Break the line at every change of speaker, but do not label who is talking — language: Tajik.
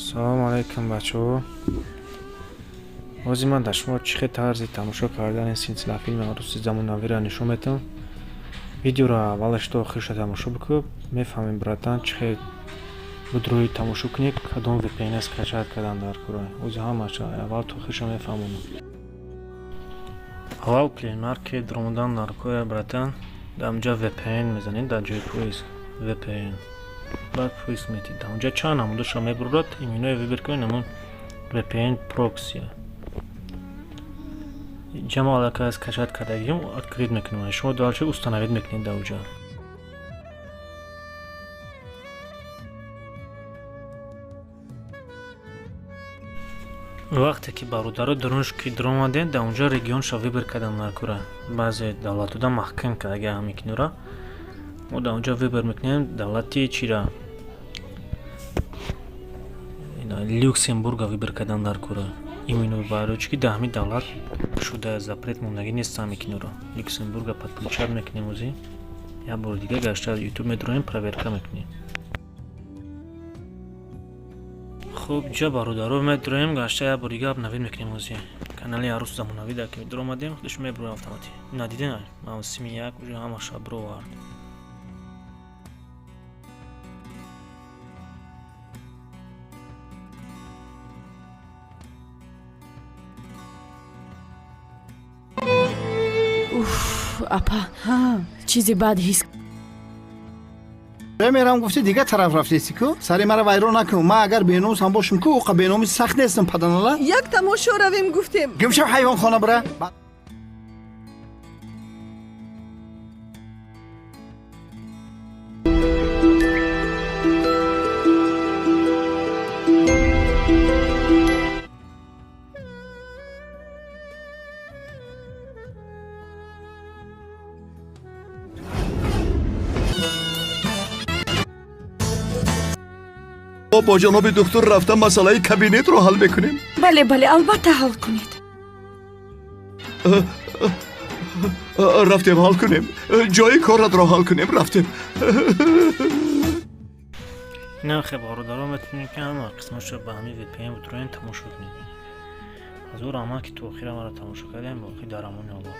Салому алайкум, бачаҳо. Ҳозир ман дар шумо чӣ хел тарзи тамошо кардани силсилафилми арӯси замонавиро нишон медиҳам. Видеоро аввалаш то охирша тамошо бикун, мефаҳмем, братан, чӣ хел будрои тамошо кунӣ, кадом VPN скачать кардан дар кора. Ҳозир ҳамаша аввал то охирша мефаҳмонам. Аввал Play Market ромадан дар кора, братан, дар онҷа VPN мезанед, дар ҷои поиск VPN. Баъд поиск метид. Дар онҷа чанд намудаша мебурад, иминое выбор кунед, ҳамон VPN Proxy. Ҷама аллакай скачать кардагиам, открыть мекунем. Шумо дальше установить мекунед дар онҷа. Вақте ки бародаро дурунш ки дуромадем, дар онҷо регионша выбор кардан дар кора. Баъзе давлатода маҳкам кардаги ҳамин кинора. Мо дар онҷо выбор мекунем давлати чира? Люксембурга выбор кардан дар кора. Именно барои чӣ ки дар ҳамин давлат шуда запрет мондагӣ нест ҳамин киноро. Люксембурга подключать мекунем ӯзи. Як бори дига гашта YouTube медуроем, проверка мекунем. Хуб, ҷа бародаро медуроем, гашта як бори дига обновить мекунем ӯзи. Канали Арӯс замонавӣ дар ки дуромадем, худаш мебуроем автоматӣ. Надидем, мавсими як уже ҳамаша бировард.
Уф, апа, чизе бад ҳис
Мерам гуфти, дигар тараф рафтеси ку. Сари мара вайрон накун. Ман агар беномусам бошам ку, оқа беномуси сахт нестам, паданала.
Як тамошо равем гуфтем.
Гимшав, ҳайвонхона бира.
Мо бо ҷаноби духтур рафта масъалаи кабинетро ҳал мекунем.
Бале, бале, албатта, ҳал кунед.
Рафтем, ҳал кунем, ҷои коратро ҳал кунем, рафтем.
Инам хе, бародаро, метавонем ки ҳама қисматшо ба ҳамин VPN будроем, тамошо кунем. Аз ӯ раҳмат, ки то охира маро тамошо кардем. Боқӣ дар амони Аллоҳ.